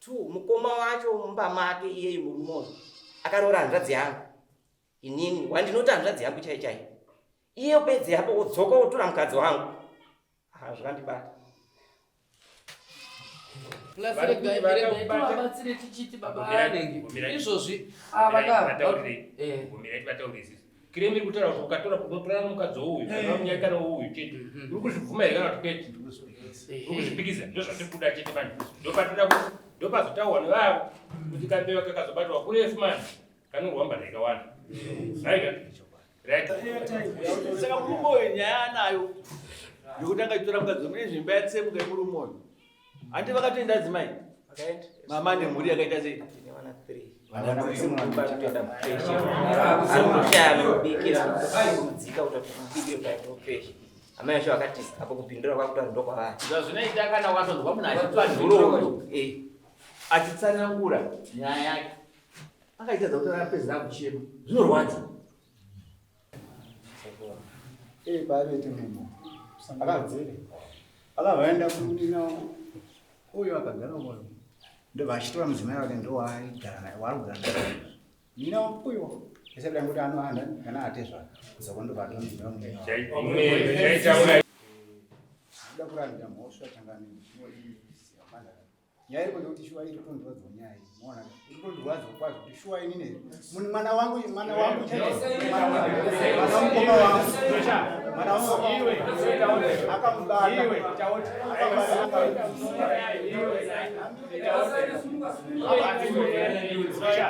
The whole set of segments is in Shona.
Two, mukoma wacho mumba make iyeyu murume uyu akaroora hanzvadzi yangu inini wandinoti hanzvadzi yangu chai chai iye pedze yapo wodzoka wotora mukadzi wangu. Ah, zvakandibata. Plus regai regai tivabatsire tichiti baba vanenge izvozvi avakavataurire vataure isisi kiremi iri kutaura kuti ukatora unotorana nomukadzi wouyu kana munyakana wouyu chete uri kuzvibvuma here kana kuti kwete? Uri kuzvipikiza? Ndozvatiri kuda chete manje, ndopatoda kuti ndopazotaurwa nevavo kuti kambeva kakazobatwa kurefu manje kanorwa mbada ikawanda, right right. Saka murume uyu nyaya anayo yokuti angachitora mukadzi mune zvimba yatsemuka yemurume uyu. Handi vakatoenda adzimai mama nemhuri yakaita sei? Amai vacho vakati apo kupindura kwakutaura ndokwavari. Zvazvinoita kana ukasonzwa munhu achipa nhoroondo achitsanangura nyaya yake akaita dzakuti apedza akuchema, zvinorwadza. Pavete munhu akadzere akavaenda kunina uyo akagara uyo, ndobva achitora mudzimai wake, ndowaaigara naye, waari kugara naye nina uyo esabida kuti anohanda kana atezva kuzoko, ndobva atora mudzimai Chaitaura. Kuda kurambira mhosva changamire. Nyaya iri ndekuti shuwa iri kutondirwadzawo nyaya iyi, maona, iri kutondirwadzawo kwazvo kuti shuwa inini munhu mwana wangu, mwana wangu chete, mwana wamukoma wangu, mwana wangu akamubata,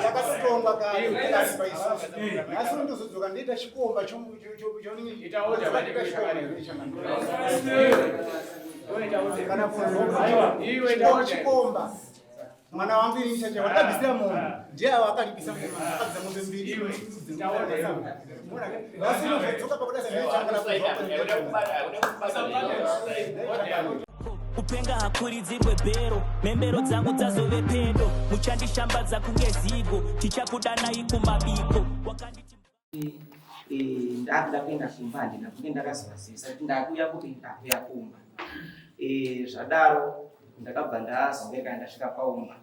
takatotongwa kare, takasipa isusu. Nhasi ndozodzoka ndoita chikomba chonini, kana chikomba mwana wangu ini chacha wakabvisira mombe, ndiye avo akalipisa, akabvisa mombe mbiri. Nhasi unozodzoka pakuda. Kupenga hakuridzirwe bhero, mhembero dzangu dzazove pedo, muchandishambadza kunge zigo, tichakudanai kumabiko. Wakanditi Ndakuda kuenda kumba, handina kunge ndakazovazivisa kuti ndakuya kupi, ndakuya kumba. Zvadaro ndakabva ndazonge kana ndasvika paumba.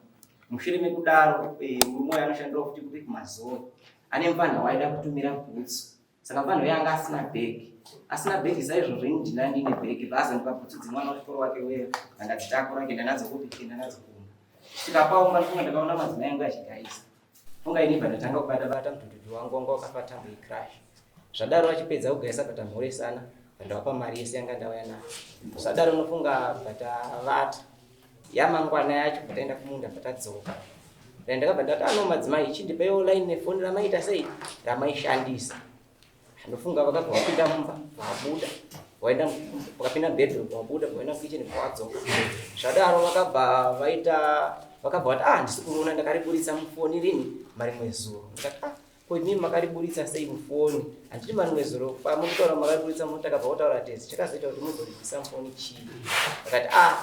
Mushure mekudaro murume uyo anoshandirawo futi kupi? Kumazoe. Ane mufanha waida kutumira bhutsu, saka mufanha uyo anga asina bhegi, asina bhegi. Saizvozvo ini ndina ndine bhegi, vaazondipa bhutsu dzemwana wechikoro wake weyo, andadzitakura kuenda nadzo kupi? Kuenda nadzo kumba. Svika paumba, ndifunga ndakaona madzimai angu achigaisa. Funga ini bva ndatanga kubata bata mudhudhudhu wangu, wanga wakafa tambo yecrash. Zvadaro vachipedza kugaisa, patamhoresana, ndavapa mari yese yanga ndauya nayo. Zvadaro nofunga bvatavata. Yamangwana yacho bvataenda kumunda, bvatadzoka. Ndakabva ndati, ano madzimai, ichindipaiwo line nefoni ramaita sei, ramaishandisa. Ndofunga vakabva vapinda mumba, vabuda, vaenda, vakapinda mubedroom, vabuda, vaenda mukitchen, vawadzoka. Zvadaro vakabva vaita, vakabva vati, ah, ndisi kuona ndakariburitsa mufoni rini? Marimwe zuro. Ndikati, ah, ko imimi makariburitsa sei mufoni? Handiti marimwe zuro pamukutaura makariburitsa mufoni, takabva kutaura tezi, chakazoita kuti muzoribvisa mufoni chii? Vakati, ah,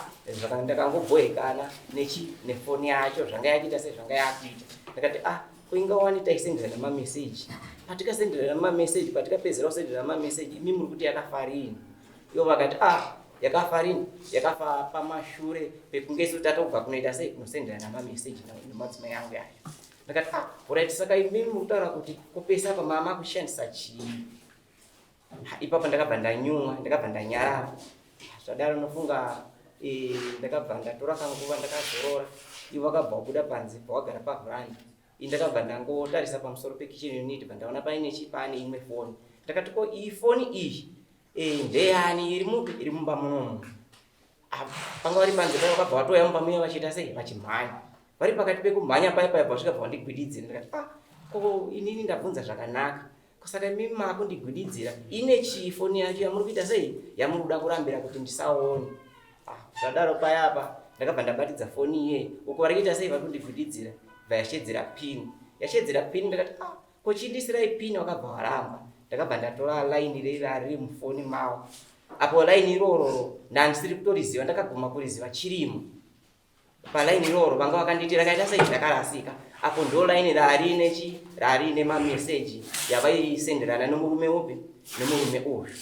ndakangobhoekana nechi nefoni yacho, zvanga yakuita sei, zvanga yakuita. Ndakati, ah, ko ingawani taisenderana mameseji, patikasenderana mameseji, patikapedzera kusenderana mameseji, imi muri kuti yakafa rini? Ivo vakati, ah, yakafa rini? Yakafa pamashure pekunge isu tatobva kunoita sei, kunosenderana mameseji nemadzimai angu yacho. Ndakati, ah, alright, saka imimi muri kutaura kuti kupesa apa mama kushandisa chii? Ipapo ndakabva ndanyumwa, ndakabva ndanyarara. Zvadaro nofunga ndakabva ndatora kanguva ndakazorora. Ivo vakabva vabuda panze, pawagara pavhuranda. Ini ndakabva ndangotarisa pamusoro pekitchen unit, bva ndaona paine chi pane imwe foni. Ndakati, ko iyi foni iyi ndeyani iri mupi, iri mumba munomu? Ah, panga vari panze paya, vakabva vatouya mumba muya vachiita sei, vachimhanya. Vari pakati pekumhanya paya paya, vasvika bva vandigwididzira. Ndikati, ah, ko inini ndabvunza zvakanaka, saka imimi makundigwididzira ine chii foni yacho yamuri kuita sei, yamuri kuda kurambira kuti ndisaone? Ah, zvadaro paya apa ndakabva ndabatidza foni iye uko vari kuita sei, vari kundigwididzira, bva yashedzera pin, yashedzera pin. Ndakati, ah, ko chindisirai pin. Wakabva waramba. Ndakabva ndatora line rera riri mufoni mavo. Apo line irororo ndandisiri kutoriziva, ndakaguma kuriziva chirimo palaini iroro vanga vakanditi rakaita sei, rakarasika. Apo ndo line rarine chi rarine mameseji yavaisenderana nomurume upi, nomurume uyu.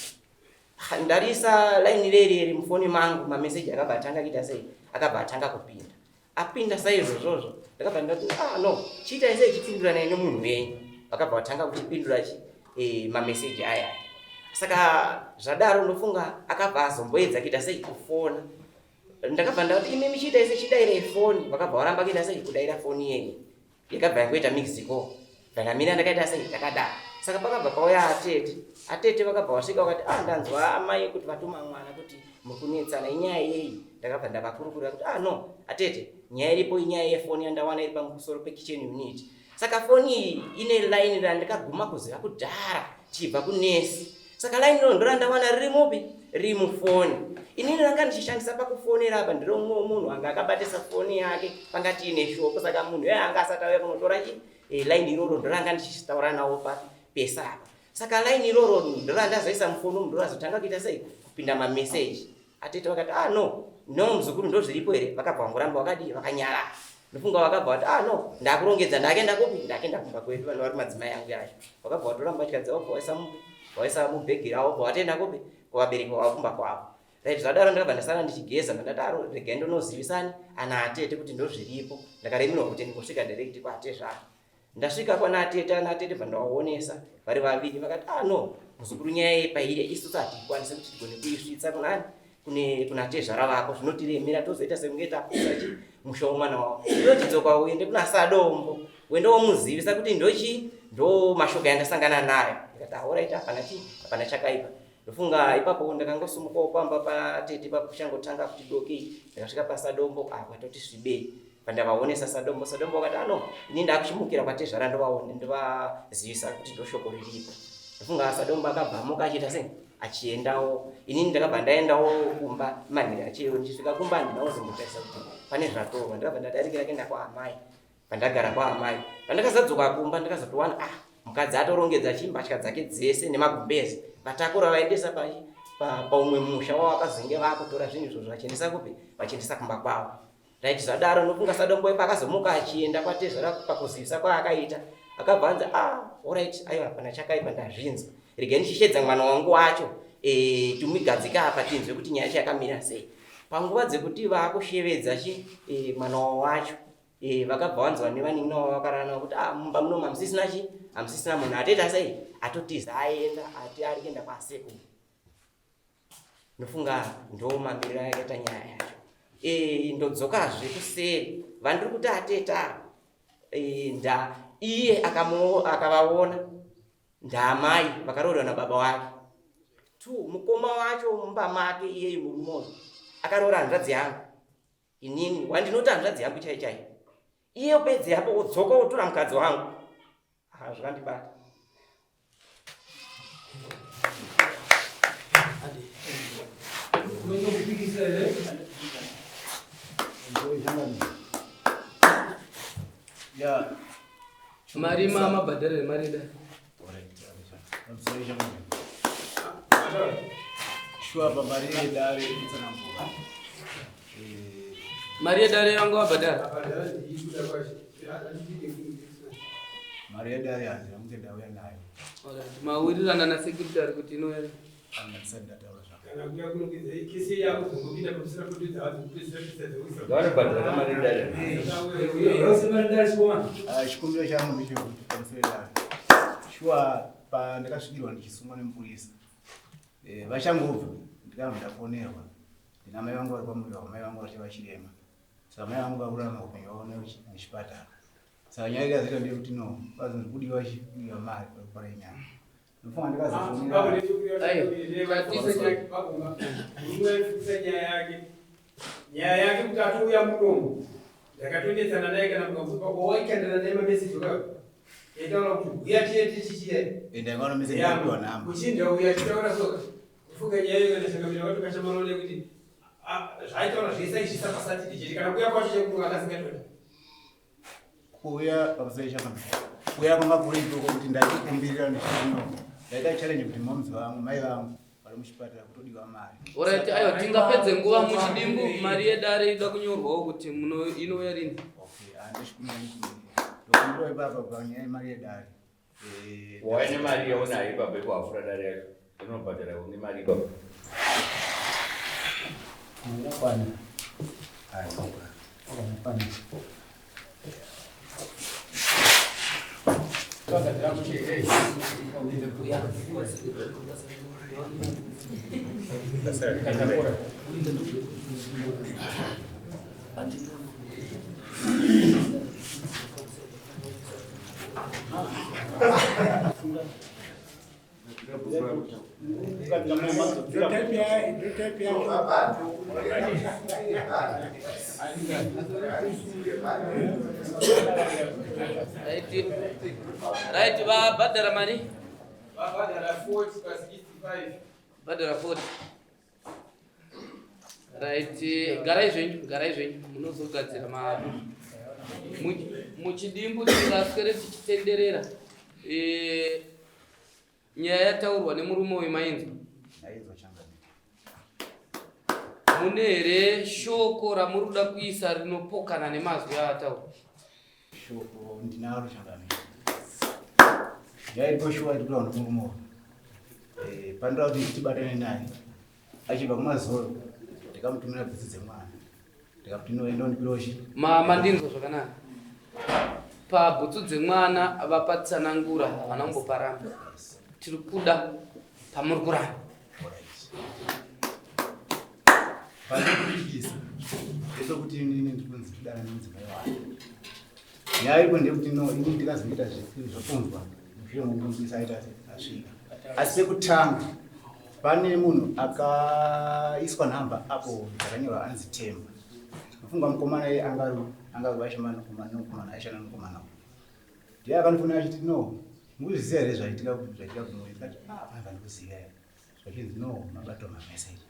Ndarisa line rereri mufoni mangu, mameseji akabva atanga kuita sei, akabva atanga kupinda. Apinda saizvozvozvo ndakabva ndati ah no, chiitai sei chipinduranai nemunhu wenyu. Vakabva vatanga kuchipindura chi mameseji aya. Saka zvadaro ndofunga akabva azomboedza kuita sei kufona. Ndakabva ndati imi michiitai sei chidairei foni. Vakabva varamba kuita sei kudaira foni yenyu. Yakabva yangoita mix call. Ndamira ndakaita sei ndakadaro. Saka pakabva pauya atete. Atete vakabva vasvika vakati ah ndanzwa amai kuti vatuma mwana kuti muri kunetsana inyaya yei. Ndakabva ndavakurukurira kuti ah no atete nyaya iripo inyaya yefoni yandawana iri pamusoro pekitchen unit. Saka foni iyi ine line randikaguma kuziva kudhara tichibva kunesi. Saka line iro ndorandawana riri mupi? Riri mufoni. Inini ranga ndichishandisa pakufonera apa ndiro mumwe munhu anga akabatisa foni yake panga tiine shoko. Saka munhu iye anga asati auya kunotora chi line iroro ndoranga ndichitaura nawo papi pesa apa. Saka line iroro ndorandazoisa mufoni umu ndorazotanga kuita sei kupinda mameseji. Atete vakati ah no no muzukuru ndozviripo here. Vakabva vangoramba vakadii vakanyarara. Ndofunga vakabva vati ah no ndakurongedza ndakenda kupi ndakenda kumba kwedu vanhu vari madzimai angu yacho. Vakabva vatora mbatya dzavo bva vaisa mupi vaisa mubhegi ravo bva vatenda kupi kuvabereki vavo kumba kwavo. Right zvadaro ndakabva ndasara ndichigeza ndati aro regai ndonozivisani ana atete kuti ndozviripo. Ndakaremerwa kuti ndingosvika direct kwaatezvara. Ndasvika kwana atete ana atete bva ndavaonesa vari vaviri vakati ah no muzukuru nyaya yepaire isusu hatikwanise kuti tigone kuisvitsa kunani kune kuna tezvara vako zvinotiremera tozoita sekunge tapusa chi musha womwana wavo. Ndochidzoka uende kuna Sadombo uende womuzivisa kuti ndochi ndo mashoko yandasangana nayo. Ndikati alright hapana chi hapana chakaipa. Ndofunga ipapo ndakangosumukawo pamba patete ipapo kuchangotanga kuti dokei ndakasvika paSadombo ah kwatoti svibei. Pandavaonesa Sadombo, Sadombo vakati ano ini ndakuchimukira kwatezvara ndovaone ndovazivisa kuti ndoshoko riripo. Ndofunga Sadombo akabva amuka achiita sei achiendawo. Inini ndakabva ndaendawo kumba manhiri achiyo ndichisvika kumba handina kuzombotarisa kuti pane zvatorwa. Ndakabva ndadarikira kuenda kwaamai. Pandagara kwaamai pandakazadzoka kumba ndakazotowana ah mukadzi atorongedza chimbatya dzake dzese nemagumbezi vatakura vaendesa paumwe musha wavakazenge vakutora zvinhu izvozvo vachiendesa kupi vachiendesa kumba kwavo. Right zvadaro nokunga Sadombo paakazomuka achienda kwatezvara pakuzivisa kwaakaita akabva anzi ah alright aiwa hapana chakaipa ndazvinzwa regai ndichishedza mwana wangu wacho tumigadzika apa tinzwe kuti nyaya yacho yakamira sei. Panguva dzekuti vakushevedza chi mwana wacho vakabva vanzwa nevanin'ina wavo vakarara navo kuti ah mumba muno hamusisina chi hamusisina munhu atoita sei atotiza aenda ati ari kuenda kwasekuru. Ndofunga ndo mamiriro akaita nyaya yacho. Ndodzokazve kuseri vandiri kuti ateta nda iye akavaona ndaamai vakaroorwa nababa wake. 2 mukoma wacho mumba make iyeyu murume uyu akaroora hanzvadzi yangu. Inini wandinoti hanzvadzi yangu chai chai. Iye pedze apo wodzoka wotora mukadzi wangu. Ah zvakandibata. Mari mama bhadhara mari da. Shuwa pamari yedare itsanangura. Mari yedare yangu wabhadhara. Mari yedare handina kunge ndauya nayo. Alright, mawirirana na secretary kuti inouya. Andisati ndataura zvako. Vanobhadhara mari yedare. Chikumbiro changu ndechekuti pamusoro yedare. Shuwa pandakasvikirwa ndichisungwa nemupurisa. Vachangobva ndikabva ndafonerwa. Ndina mai vangu vari kwamuriwa, mai vangu vacho vachirema. Saka mai vangu vakurarama upenyu hwavo nechipatara. Saka nyaya ikazoita ndeyekuti no, vazonzi kudiwa kudiwa mari pakupara inyama. Ndofunga ndikazofonera. Nyaya yake kuti atouya munomu ndakatonetsana naye kana mukamupa waikandana naye mameseji wakayo yaitaura kuti uya chete chichiya Enda message yapiwa namba. Kuchinja uya achitaura soka kufunga nyaya iyo kana changamira vatokashamana nekuti zvaitaura zvese aizvisa pasatidi chete kana kuya kwacho chekuti akasingatodi Kuuya pamusoro chakamira. Kuuya kwanga kuri ikoko kuti ndaikukumbirira ndichino. Ndaita challenge kuti moms vangu, mai vangu vari muchipatara kutodiwa mari. Alright, ayo tingapedze nguva muchidimbu mari yedare ida kunyorwawo kuti muno inouya rini. Okay, andishikumira nikumbirira. Ndokumbira ipapa panyaya yemari yedare. Waine mari yaunayo ipapo ikuhafura dare yacho. Unobhadhara nemari ipapo. Inokwana. Ayi, inokwana. Right, vabhadhara mari? Vabhadhara 40 pa 65. Bhadhara 40. Right, garai zvenyu, garai zvenyu, munozogadzira mari. Muchidimbu tingaswere tichitenderera. Eh, nyaya yataurwa nemurume uyu mainzwa? Ndainzwa changamire. Mune here shoko ramuri kuda kuisa rinopokana nemazwi aataura? Shoko ndinaro changamire. Nyaya iripo shuwa iri kutaurwa nemurume uyu. Eh, panoda kuti tibatane naye. Achibva kumazoro ndikamutumira bvudzi dzemwana. Ndikamuti no ndondipirawo chi. Mandinzwa zvakanaka. Pabhutsu dzemwana vapatsanangura havana kumboparamba. Tiri kuda pamuri kuramba. Pandikupikisa ndepekuti inini ndikunzi ndidana nemudzimai wake. Nyaya iripo ndeyekuti no ini ndikazoita zvekunzwa mushure mekunge aita asvika. Asi pekutanga pane munhu akaiswa nhamba apo dzakanyorwa anzi Themba. Ndofunga mukomana iye angari angari aishanda nomukomana aishanda nomukomana uyu. Ndiye akandifonera achiti no mukuzviziva here zvaitika zvaitika kumwe ndikati ah pana vandikuziva here. Zvachinzi no mabatwa mameseji.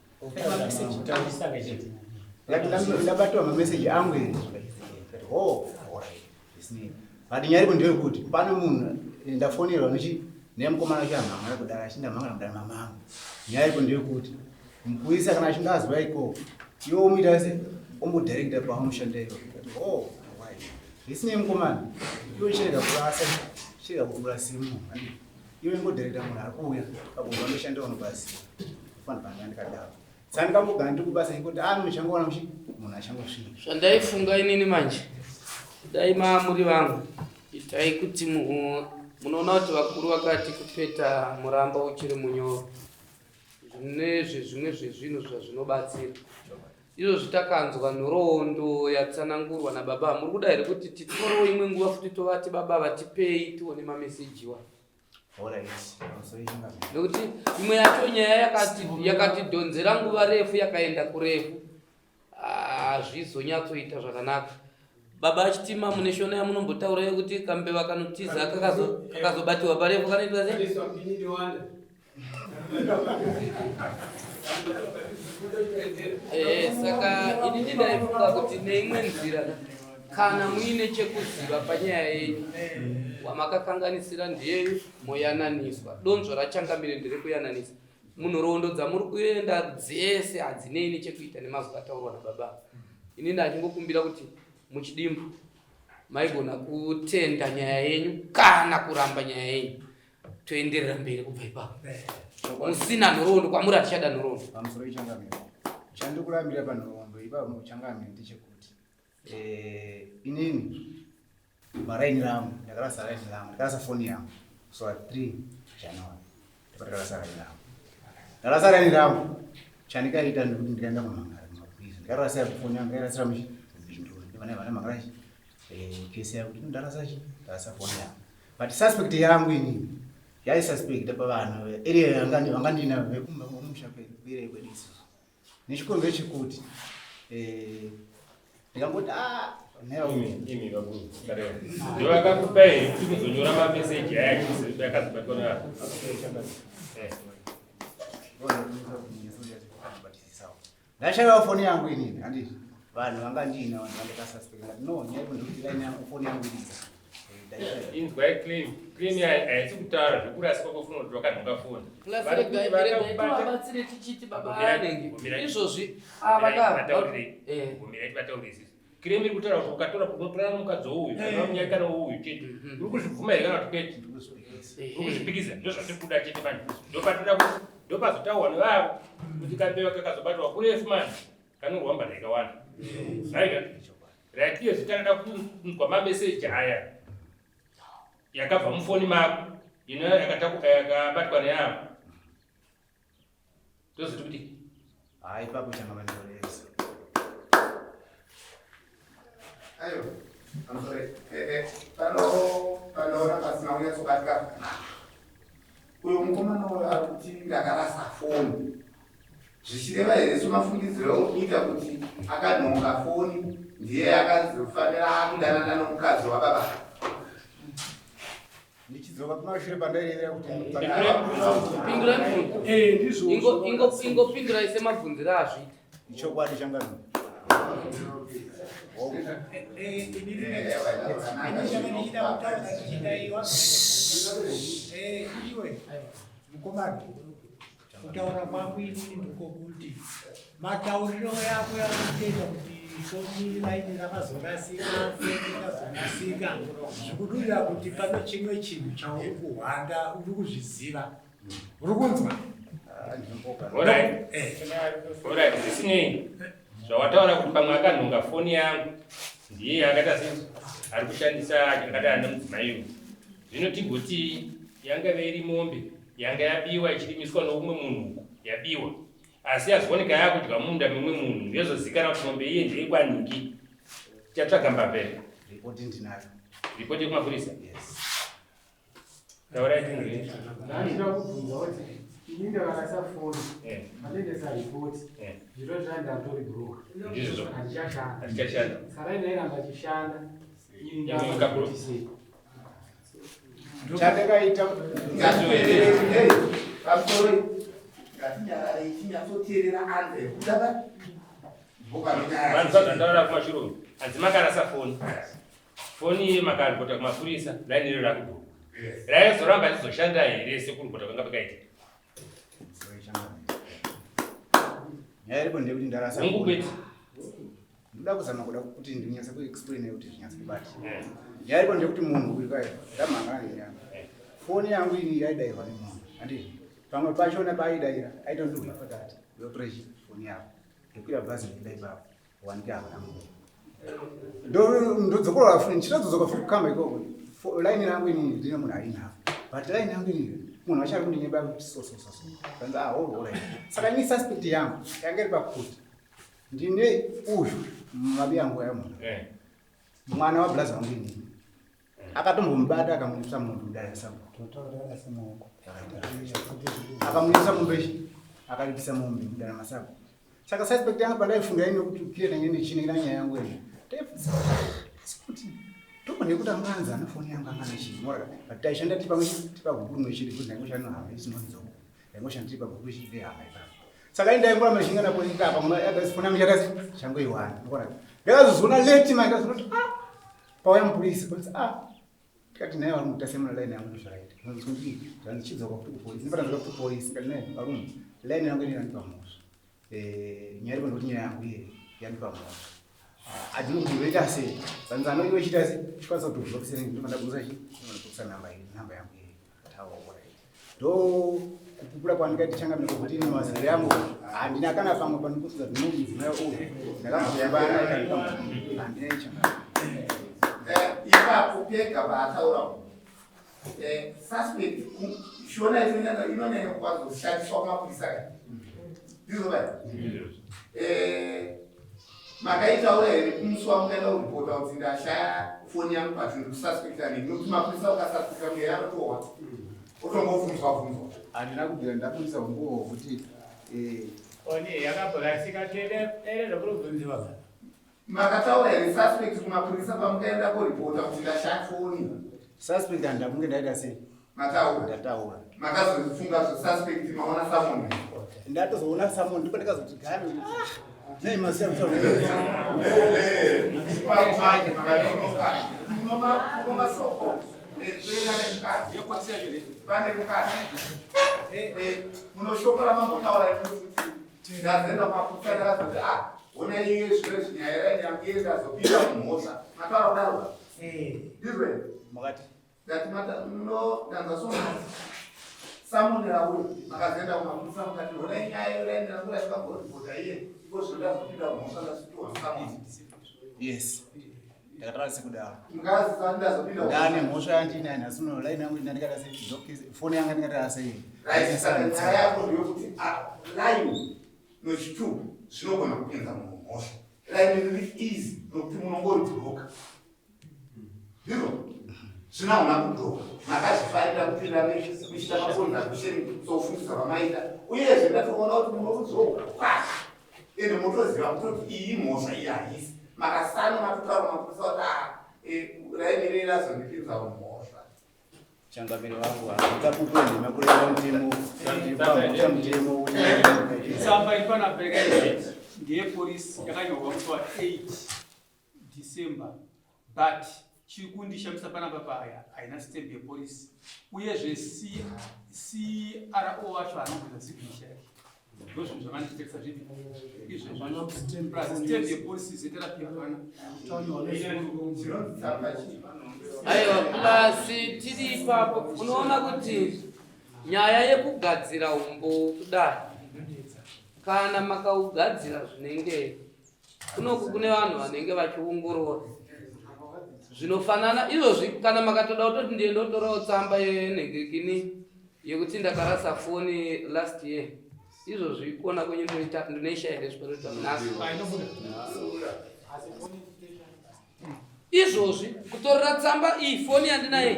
Ndikati ndabatwa mameseji angu here ndikati ho alright zvisinei. But nyaya iripo ndeyekuti pane munhu ndafonerwa nechi nemukomana wacho amhangara kudara achinda mhangara kudara mamangu. Nyaya iripo ndeyekuti mupurisa kana achinge azwa ikoko iwe omuita se ombodirecta paunoshanda iwe. Ndikati ho alright zvisinei mukomana iwe chirega kurasa chirega kurasira munhu iwe ingodirecta munhu ari kuuya apo vanoshanda unobasiwa fanira panga ndikadaro. Saka ndikambogara ndiri kubasa ndikuti ah muchangoona muchi munhu achangosvika. Zvandaifunga inini manje dai maamuri vangu itai kuti munoona kuti vakuru vakati kupeta muramba uchiri munyoro zvine zvimwe zvezvinhu zvazvinobatsira izvo zvitakanzwa nhoroondo yatsanangurwa nababa muri kuda here kuti titorewo imwe nguva futi tovati baba vatipei tione mamesejiwa nekuti imwe yacho nyaya yakatidhonzera nguva refu yakaenda kurefu hazvizonyatsoita zvakanaka baba achitima mune shona yamunombotaura yekuti kambeva kanotiza kakazobatiwa parefu kanoitwa sei Eh, saka inini ndaifunga kuti neimwe nzira kana muine chekuziva panyaya yenyu wamakakanganisira ndiyeyu moyananiswa donzvo rachangamire nderekuyananisa munhoroondo dzamuri kuenda dzese hadzinei nechekuita nemazwi ataurwa nababa ini ndachingokumbira kuti muchidimbu maigona kutenda nyaya yenyu kana kuramba nyaya yenyu toenderera mberi kubva ipapo musina nhoroondo kwamuri hatichada nhoroondo pamusoro ichangamire chandikurambira panhoroondo ipapo changamire ndechekuti eh, inini maraini rangu ndakarasa raini rangu ndakarasa foni yangu so 3 January ndakarasa raini rangu ndarasa raini rangu chandikaita ndikuti ndikaenda kumhangara kumapurisa ndikarasa foni yangu ndairasira mubindu ndivana vana mhangara eh, kesi yangu ndarasa chi ndarasa foni yangu but suspect yangu inini yaisuspecta pavanhu area vangandina vekumusha kwedu kwedu isusu nechikonzero chekuti eh, ndikangoti ah, imi vakuru ndovakakupai here kuti muzonyora mameseji aya akazobatwa nevanhu ndashaiwa foni yangu inini handiti vanhu vanga ndiina vanhu vandakasuspect ndati no nyaya yekuti line yangu foni yangu iripo inzwai claim claim haisi kutaura zvekurasika kwefoni kuti vakanhonga foni Plus regai tivabatsire tichiti baba anenge izvozvi avakataurire vataurire isisi claim iri kutaura kuti ukatora unotorana mukadzi wouyu kana munyaya wouyu chete uri kuzvibvuma here kana kuti kwete uri kuzvipikisa ndozvatiri kuda chete manje ndopatira kuti ndopazotaurwa nevavo kuti kambeva kakazobatwa kurefu manje kanorwa mbada ikawanda right. Right, iye zvitakada kunzwa mameseji aya yakabva mufoni mako ino yakabatwa neyavo tozoti kuti Hayi ipapo changa vandioresa. Aiwa, I'm sorry. Pano panoona pasina kunyatsobatika zvakanaka. Uyo mukomana uyo ari kuti ndakarasa foni. Zvichireva here semafungidziro okuita kuti akanhonga foni ndiye akazofanira akudanana nomukadzi wababa? Ndichidzoka kumashure pandairevera kuti Pindurai mubvunzo. Eh, ndizvozvo. Ingopindurai semabvunziro azviita. Ichokwadi changa Iwe mukomana, kutaura kwangu inini ndikokuti matauriro yako yakutoita kuti foni raini rakazorasika, foni ikazorasika, zvikudurira kuti pane chimwe chinhu chauri kuhwanda, uri kuzviziva, uri kunzwa? Alright. Alright, zvisinei zvawataura kuti pamwe akanhonga foni yangu ndiye akaita sei ari kushandisa akadana nemudzimai uyu. Zvino tigoti yangave iri mombe yanga yabiwa ichirimiswa noumwe munhu uku yabiwa, asi yazooneka yakudya munda memumwe munhu, yozozikanwa kuti mombe iye ndeyekwanhingi. Tichatsvaga mbavha here? Ripoti ndinayo. Ripoti yekumapurisa? Yes. Taurai tinzwe. Ndandida kubvunza kuti ini ndakarasa foni, mandiendesa ripoti, zviro zvandatori broke. Ndizvo. Handichashanda. Handichashanda. Saka ndairamba chishanda. Ini Ndakabro. ndakabro. Chandakaita Pamusoro ngatinyararei tinyatsoteerera anze kuda va Vanhu zvazvandaura kumashure uku. Hanzi makarasa foni. Foni iye makaripota kumapurisa, line iro rakubhuka. Raizoramba richizoshanda here sekuripota kwanga pakaita? Nyaya iripo ndeyekuti ndarasa Hongu foni. kwete. Ndoda kuzama kuda kuti ndinyatse kuexplain kuti zvinyatse kubata. Nyaya iripo ndeyekuti munhu uyu kai ndamhangana nenyaya. Foni yangu ini yaidairwa nemunhu. Handizvo. Pamwe pachona paaidaira aitondiudza pakati yotora chi foni yako. Ndokwira bhazi ndikuda ipapo. Wanike hapana munhu. Ndodzokorora foni ndichitodzoka futi kukamba ikoko. Line rangu ini ndine munhu ainavo. But line yangu ini munhu wacho ari kundinyeba kuti so so so so. Kanzi ah oh alright. Saka ini suspect yangu yanga iri pakuti ndine uyu mabi yangu aya munhu. Mwana wa blaza wangu ini. Akatombomubata akamuripisa mombe mudare sabu. Akamuripisa mombe ichi akaripisa mombe mudare masabu. Saka suspect yangu pandaifunga ini kuti kile nanye nechinira nyaya yangu iyi. Ndaifunga kuti tombone kuti anganzi ane foni yangu angana chii. Mora but taishanda tiri pamwe tiri paguguru mwechiri kuti ndaingoshanda hama isinonzoko. Ndaingoshanda tiri paguguru chiri hama ipapo. Saka ini ndaingoramba ndichingana polisi apa muna yakasi foni yangu yakasi changoiwana. Mora. Ndakazozoona late manje ndakazoona kuti ah pauya mupurisi polisi ah tikati naye varume kuti asemuna line yangu ndozvakaita. Ndozvoti zvandichidzoka kuti kupolisi. Ndipatadzoka kuti kupolisi ndikati naye varume line yangu inenge yandipa mhosva. Nyaya iripo ndekuti nyaya yangu iye yandipa mhosva. Adini kuti ndoita sei? Vanzi anoiwe chiita sei? Chikwanisa kuti ubhokise nini? Ndobva ndabudisa chi? Ndobva namba iyi, namba yangu iye. Taura alright. Ndo kupupura kwandikaita changamire kuti ini mazero yangu handina kana pamwe pandikusuza kuti mudzimai uyu ndakamboyambana ikandipa mhosva. Handina ichangamire. Ipapo pega paataura suspect shona inonyanya kuwanzoshandiswa kumapurisa ka ndizvo vai makaitaura here kumusi wamukaenda kuripota kuti ndashaya foni yangu but ndikususpecta nini nokuti mapurisa ukasuspecta munhu anotohwa otombobvunzwa bvunzwa. Handina kubvira ndabudisa umbowo hwekuti Foni yakaborasika tere zvakurobvunziwa. Makataura here suspect kumapurisa pamukaenda koripota kuti ndashaya foni? Suspect handakunge ndaita sei? Mataura. Ndataura. Makazofunga zvesuspect maona summon. Ndatozoona summon ndipo ndakazoti gare. Nei masiya kutaura. Masoko pane mukadzi munoshopora mambotaura kuti ndazoenda kumapurisa ndakazoti ah ona iye zviro zvinyaya yangu iye ndazopinda mumhosva mataura kudaro ndizvo here? Makati ndati ndanzwa soma samonera uyo makazoenda kumapurisa mukati ona inyaya yoraindirangura ndikagoripota iye iko zvino ndazopinda mumhosva ndazopihwa samoni. Yes. Ndakataura sekudaro. Ndane mhosva yandinayo nhasi uno line yangu ndandikata sei foni yanga ndikatara sei. Right, saka nyaya yako ndeyekuti ah, line nechitubu zvinogona kupinza munhu mhosva. Line riri easy nokuti munongoribloka. Ndizvo? Zvino hauna kudzoka. Makazvifarira kupinda muchiita maconversation sokufundisa kwamaita. Uyezve ndatoona kuti munokudzoka kwazvo. Ende motoziva kutoti iyi mhosva iyi haisi. Makasana matotaura mapurisa kuti ah, eh, rainirei razondipinza mumhosva. Changamire wangu uchapupu wenhema kureva mutemo pamhosva mutemo. Tsamba iri panapa yakaita ndeyepolisi yakanyorwa musi wa 8 December but chiri kundishamisa panapa paya haina stamp yepolice uyezve CRO wacho haana kuita signature yake ndozvinhu zvakanditekesa zvipi izvezvo plus stamp yepolice zeta rapiwa hapana. Aiwa plus tiri ipapo unoona kuti nyaya yekugadzira umbowo kudai kana makaugadzira zvinenge kunoku kune vanhu vanenge vachiongorora zvinofanana izvozvi kana makatoda kutoti ndiye ndotorawo tsamba yenhengekini yekuti ndakarasa foni last year izvozvi kuona kwenyu ndinoishaya here zvikwereti zvamunazvo izvozvi kutorera tsamba iyi foni yandinayo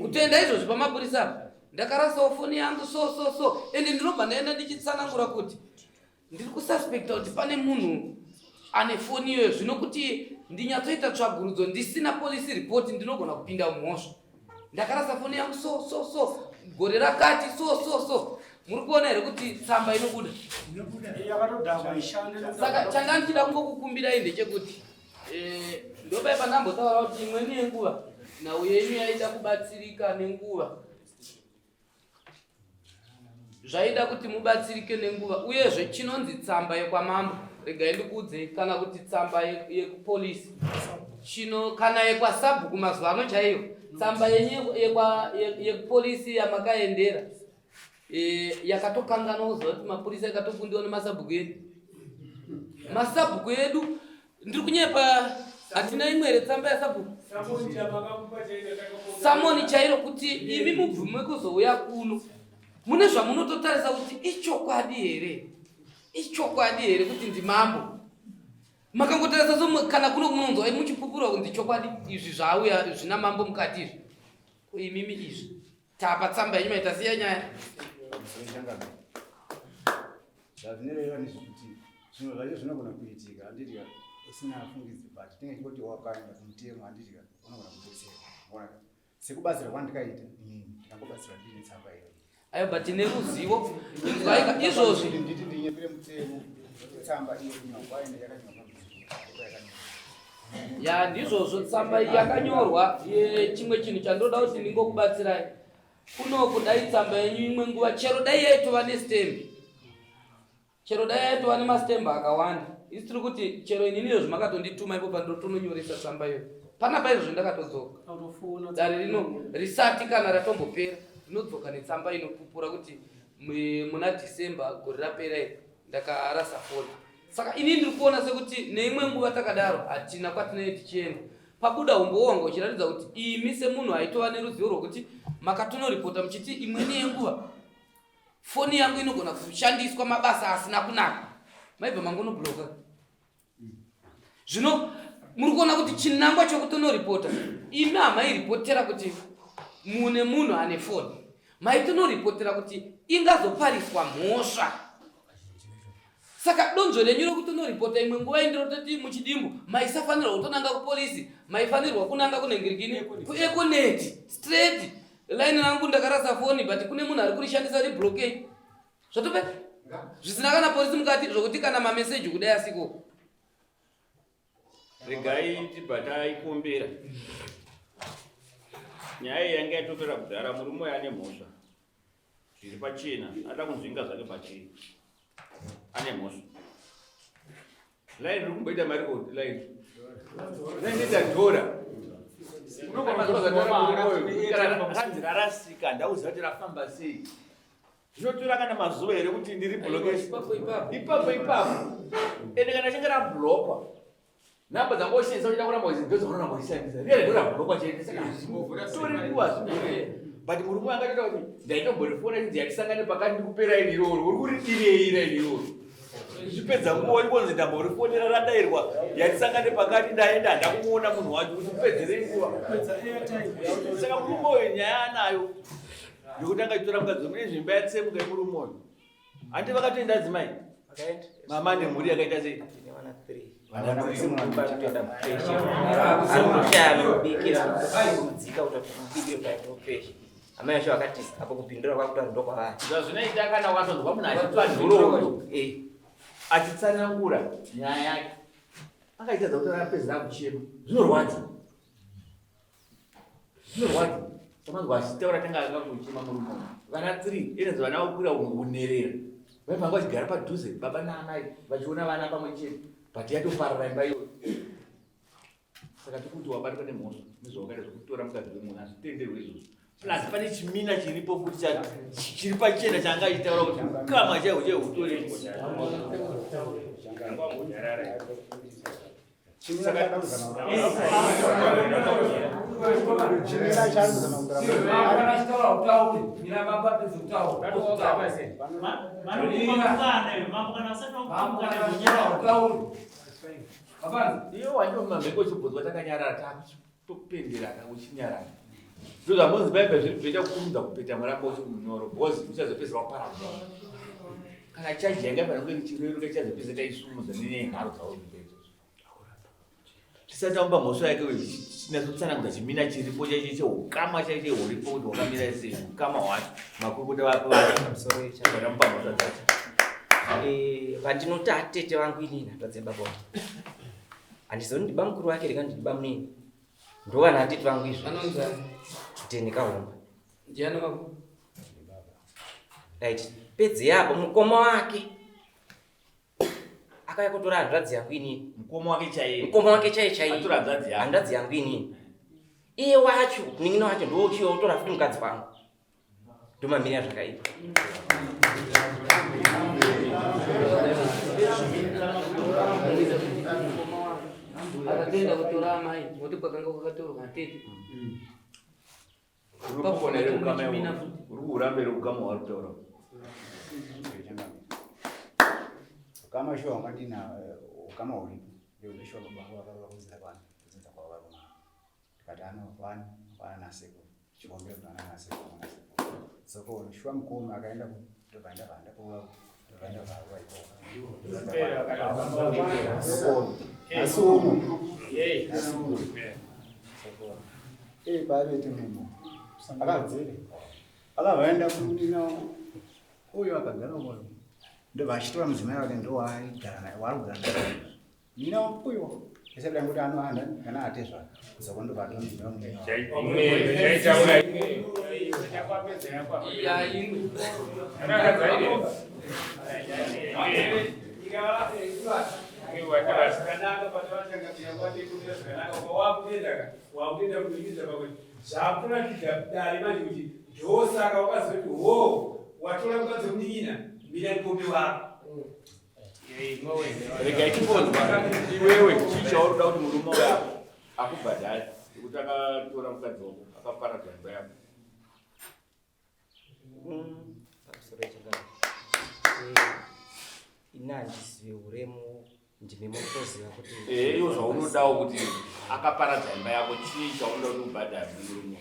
kutoenda izvozvi pamapurisa apa ndakarasawo foni yangu so so so ende ndinobva ndaenda ndichitsanangura kuti Ndiri kususpecta kuti pane munhu ane foni iyoyo zvino kuti ndinyatsoita tsvagurudzo ndisina police report ndinogona kupinda mumhosva. Ndakarasa foni yangu so so so gore rakati so so so. Muri kuona here kuti tsamba inobuda? Saka changa ndichida kungokukumbirai ndechekuti eh, ndopai pandambotaura kuti imweni yenguva nhau yenyu yaida kubatsirika nenguva Zvaida kuti mubatsirike nenguva uyezve chinonzi tsamba yekwamambo regai ndikuudzei kana kuti tsamba yekupolisi chino kana yekwasabhuku mazuva ano chaiyo tsamba yenyu yekupolisi yamakaendera e, yakatokanganwa kuziva kuti mapurisa yakatokundiwa nemasabhuku edu masabhuku edu Ndiri kunyepa hatina imwe here tsamba yasabhuku? Samoni chairo kuti imi mubvume kuzouya kuno. Mune zvamunototarisa kuti ichokwadi here? Ichokwadi here kuti ndimambo? Makangotarisa so kana kuno munonzwa muchipupura kunzi chokwadi izvi zvauya zvina mambo mukati izvi. Ko imimi izvi tapa tsamba yenyu maita siya nyaya. Zvazvinoreva ndezvekuti zvimwe zvacho zvinogona kuitika handiti ka usina fungidzi but tinenge tichingoti wakaenda kumutemo handiti ka unogona kubetserwa ona sekubatsira kwandikaita inini ndikangobatsirwa ndiine tsamba iyoyo. Ayo but tine ruzivo inzwaika izvozvi. Nditi ndinyepere mutemo tsamba iyo kunyorwa ende yakanyorwa yakanyorwa. Ya ndizvozvo tsamba iyi yakanyorwa chimwe chinhu chandoda kuti ndingokubatsirai Kunoku dai tsamba yenyu imwe nguva chero dai yaitova nestembi chero dai yaitova nemastembi akawanda isi tiri kuti chero inini izvozvi makatondituma ipo pandotononyoresa tsamba iyoyo panapa izvozvi ndakatodzoka dare rino risati kana ratombopera ndinodzoka netsamba inopupura kuti muna December gore rapera iri ndakarasa foni saka ini ndiri kuona sekuti neimwe nguva takadaro hatina kwatinenge tichienda Pabuda humbowo hwanga huchiratidza kuti imi semunhu aitova neruzivo rwekuti makatonoripota muchiti imweni yenguva foni yangu inogona kushandiswa mabasa asina kunaka maibva mangonobloka zvino muri kuona kuti chinangwa chekutonoripota imi hamairipotera kuti mune munhu ane foni maitonoripotera kuti ingazopariswa mhosva Saka donzvo renyu rekutonoripota imwe nguva indirototi muchidimbu maisafanirwa kutonanga kupolisi maifanirwa kunanga kunengirikini kueconet straight line rangu ndakarasa foni but kune munhu ari kurishandisa riblokei zvatopera zvisina kana polisi mukati zvokuti kana mameseji kudai asiko Regai tibva taikumbira. Nyaya iyi yanga yatopera kudhara, murume uyu ane mhosva. Zviri pachena, ada kunzvinga zvake pachena. Ane mhosva. Line riri kumboita mari ko line. Line ita dhora. Ranzi rarasika, ndauziva kuti rafamba sei. Zvinotora kana mazuva here kuti ndiri bloke? Ipapo ipapo. Ende kana chinge rablokwa. Namba dzanga ushandisa uchida kuramba uchi ndo dzaunoramba uchishandisa. Riya ndo rablockwa chete saka tori nguva zvimwe. But murume angatoita kuti ndaitomborifonera chinzi yatisangane pakati ndikupe raini iroro. Uri kuridirei raini iroro? Uchipedza nguva uri kunzi ndamborifonera radairwa yatisangane pakati ndaenda handakumuona munhu wacho kuti upedzerei nguva. Saka murume uyu nyaya anayo yokuti angachitora mukadzi wemune zvimba yatsemuka yemurume uyu. Hanti vakatoenda adzimai? Mama nemhuri yakaita sei? Amai vacho vakati apo kupindura kwakuta ndokwavari. Zvazvinoita kana ukatonzwa munhu achipa nhoroondo eh, achitsanangura nyaya yake akaita dzakuti apedzera akuchema zvinorwadza. Zvinorwadza. Tamanzwa achitaura tanga akakuchema murume uyu. Vana 3 inonzi vana vakukwira unherera. Vaivanga vachigara padhuze baba naamai vachiona vana pamwe chete but yatoparara imba iyoyo. Saka tikuti wabatwa nemhosva nezvawakaita zvekutora mukadzi wemunhu hazvitenderwe izvozvo. Plus pane chimina chiripo futi chiri pachena chaanga achitaura kuti ukama chaihwo chaihwo utori. Iyo wandiwo mumamheko uchibvunzwa takanyarara takupenderana uchinyarara ndozvamunzi bhaibheri zviri kutoita kukurumidza kupeta murambo uchiri munyoro because uchazopedzera waparadzwa kana chaji yanga ifanira kunge ichireruka ichazopedzera taisumudza nenharo dzavo tisati tamupa mhosva yake tinatsotsanangudza chimina chiripo chaicho cheukama chaicho huripo kuti hwakamira sei ukama hwacho makurukota vatamupa mhosva dzacho eh, vandinoti atete vangu inini hanzvadzi yababa vangu handizoni ndiba mukuru wake rega ndiba munini ndovana atete vangu izvo tene kahomba ndiani wako right pedze yapo mukoma wake akauya kutora hanzvadzi yangu inini mukoma wake chaiye mukoma wake chaiye chaiye atora hanzvadzi yako hanzvadzi yangu inini iye wacho munin'ina wacho ndouchiwa utora futi mukadzi wangu ndomamirira zvakaipa akatoenda kutora amai nokuti kwakanga kwakatorwa tete Urikupona here ukama uri kuuramba here ukama hwauri kutaura? Ukama shuwa wakadini eh, ukama huripo ndekuti shuwa baba vangu vakarova kunzira kwani kudzinza kwavo vari kumama ndikati ano kwani kwana nasekuru chikombera kuti ana nasekuru ana sekuru soko shuwa mukoma akaenda ndobva ndabva ndakuva ndobva ndabva ikoko asi uno asi uno Eh, paavete munhu akadzere akavaenda kunina uyo akagara uyo ndobva achitora mudzimai wake ndowaaigara naye waari kugara naye nina uyo esabida kuti anohanda kana atezva kuzoko ndobva atora mudzimai wamunina Wakuenda kunoita pamwe zvakuratidza dare manje kuti ndosaka wakazoti ho watora mukadzi wemunin'ina mira ndikope wako. Regai timbonzwa iwewe chii chauri kuda kuti murume uyo akubhadhare nekuti akatora mukadzi wako akaparadza imba yako. Pamusoro yechakadai. Ini handizive uremu ndimi munotoziva kuti Eh, iwo zvaunodawo kuti akaparadza imba yako chii chaunoda kuti ubhadhare murume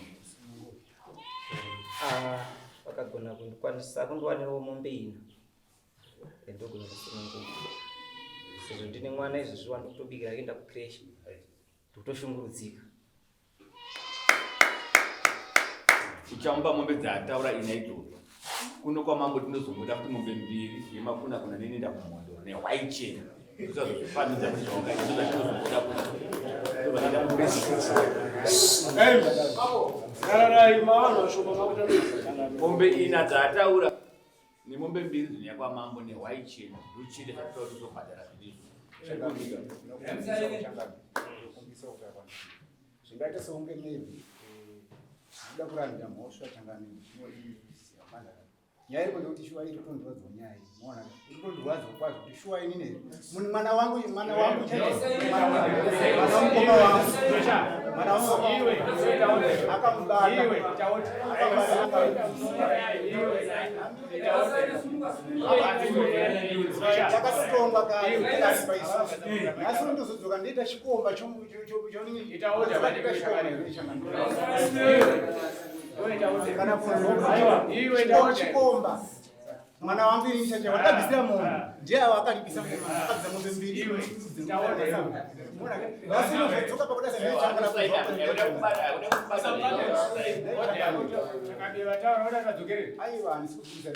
Ah, vakagona kundikwanisa kundiwanirawo mombe ina ndogona kusununguka sezvo ndine mwana izvezvi wandikutobikira akaenda kucreche ndikutoshungurudzika Uchamupa mombe dzaataura ina idzodzo. Kuno kwamambo tinozongoda futi mombe mbiri yemakuna kuna neni ndakumhondoro nehwai chena. Usazozvifambidza kuti zvawakaita ndozvatinozongoda kuno. Ndozvakaita mombe ina dzaataura nemombe mbiri dzinoya kwamambo nehwai chena ndochete zvatinoda kuti uzobhadhara zvinizvo. Zvingaita sekunge maybe eh, kuda kurambira mhosva changamire zvinodii manje. Nyaya iripo ndekuti shuwa iri kutondirwadzawo nyaya iyi. Maona iri kutondirwadzawo kwazvo kuti shuwa inini here. Munhu mwana wangu mwana wangu chaiye. Mwana wamukoma wangu. Mwana wangu akamubata. Takatotongwa kare takaripa isusu. Nhasi ndozodzoka ndoita chikomba chonini. Kana kunzwa chikomba mwana wangu ini chacha wakabvisira mombe ndiye awo akalipisa mombe akabvisa mombe mbiri nhasi ndozodzoka pakuda aiwa handisi kupikisa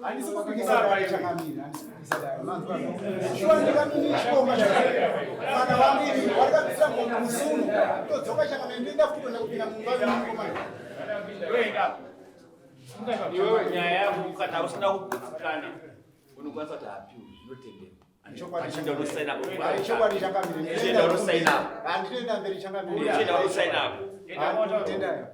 handisi kupikisa dare changamire handisi kupikisa dare manzwa shuwa ndikamini chikomba mwana wangu ini wakabvisira mombe musuno todzoka changamire ndoenda futi kuenda kupinda mumba memukomana Iwewe nyaya yako kana usina kugutsikana unokwanisa kuti hapiwe zvinotenderwa. Chokwadi changamire. Handinoenda mberi changamire. Handinotendayo.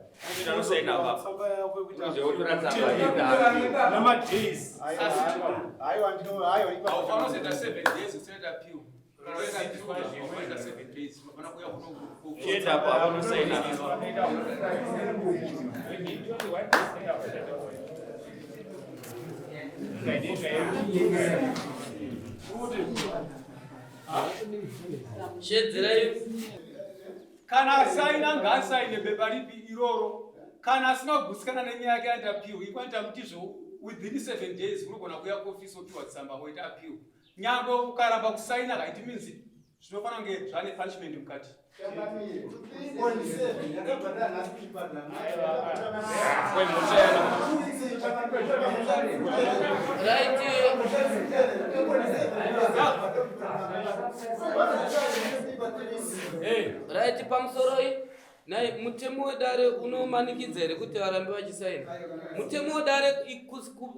Aiwa ndino aiwa ipapo. Unozoita 7 days usaita appeal. Kana waita appeal unoita 7 days. Unofana kuuya kuno Chienda apo apo unosaina. Shedzerai Kana asaina ngaasaine bepa ripi iroro. Kana asina kugutsikana nenyaya yake aita appeal, ikwanita mutizvo within 7 days unogona kuuya kuofisi wopiwa tsamba woita appeal. Nyangwe ukaramba kusaina ka it means zvinofanira kunge zvane punishment mukati. Changamire. 47 yakabhadhara nhasi kuchipatara. Right pamusoroi nai mutemo wedare unomanikidza here kuti varambe vachisaina mutemo wedare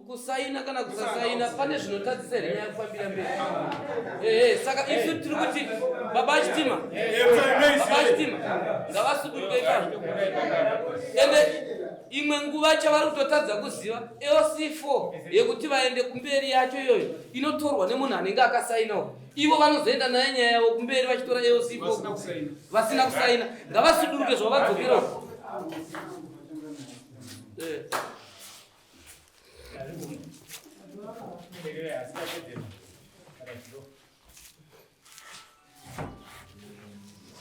kusaina kana kusasaina pane zvinotadzisa here nyaya kufambira mberi ehe saka isu tiri kuti baba chitima baba chitima ngavasuduruke ipapo ende imwe nguva chavari kutotadza kuziva LC4 yekuti vaende kumberi yacho iyoyo inotorwa nemunhu anenge akasainawo ivo vanozoenda naye nyaya yavo kumberi vachitora LC4 vasina kusaina ngavasuduruke zvavadzokera uko Eh.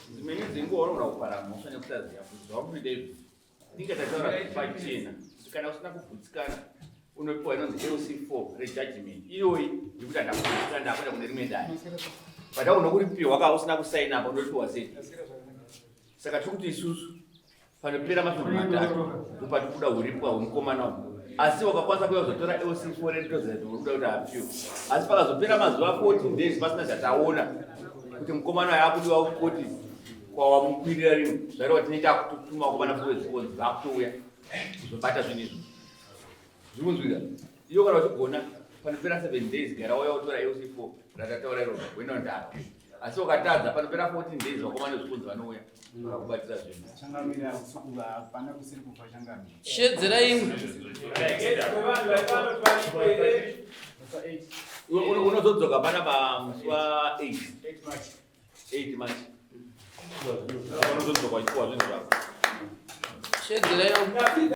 Dzimweni dzenguva unogona kupara mhosva nekusaziva kuti zvauri kuita izvi tinge tataura pachena kuti kana usina kugutsikana unopiwa inonzi LC4 rejudgment iyoyi yekuti handakugutsikana ndakuenda kune rimwe dare but auna kuripiwa ka usina kusaina apa unopiwa sei saka tiri kuti isusu panopera masvondo matatu ndopati kuda uripwa hwemukomana uyu asi wakakwanisa kuya kuzotora LC4 retoziva kuti uri kuda kuti apiwe asi pakazopera mazuva 14 days pasina zvataona kuti mukomana uyu akudiwa kukoti kwawamukwirira rimwe zvareva tinenge takutotuma vakomana fuwezikonzi vakutouya kuzobata zvinhu izvo zviri kunzwika iyo kana uchigona panopera 7 days gara wauya wotora LC4 ratataura iroro woenda ndapi asi ukatadza panopera 14 days vakomana vezvikonzi vanouya vakakubatira zvinhu Changamire hakusi kuva hapana kusiri kufa changamire. Shedzera imwe. Unozodzoka pana pamusi wa 8 8 March unozodzoka uchipiwa zvinhu zvako Shedzera imwe.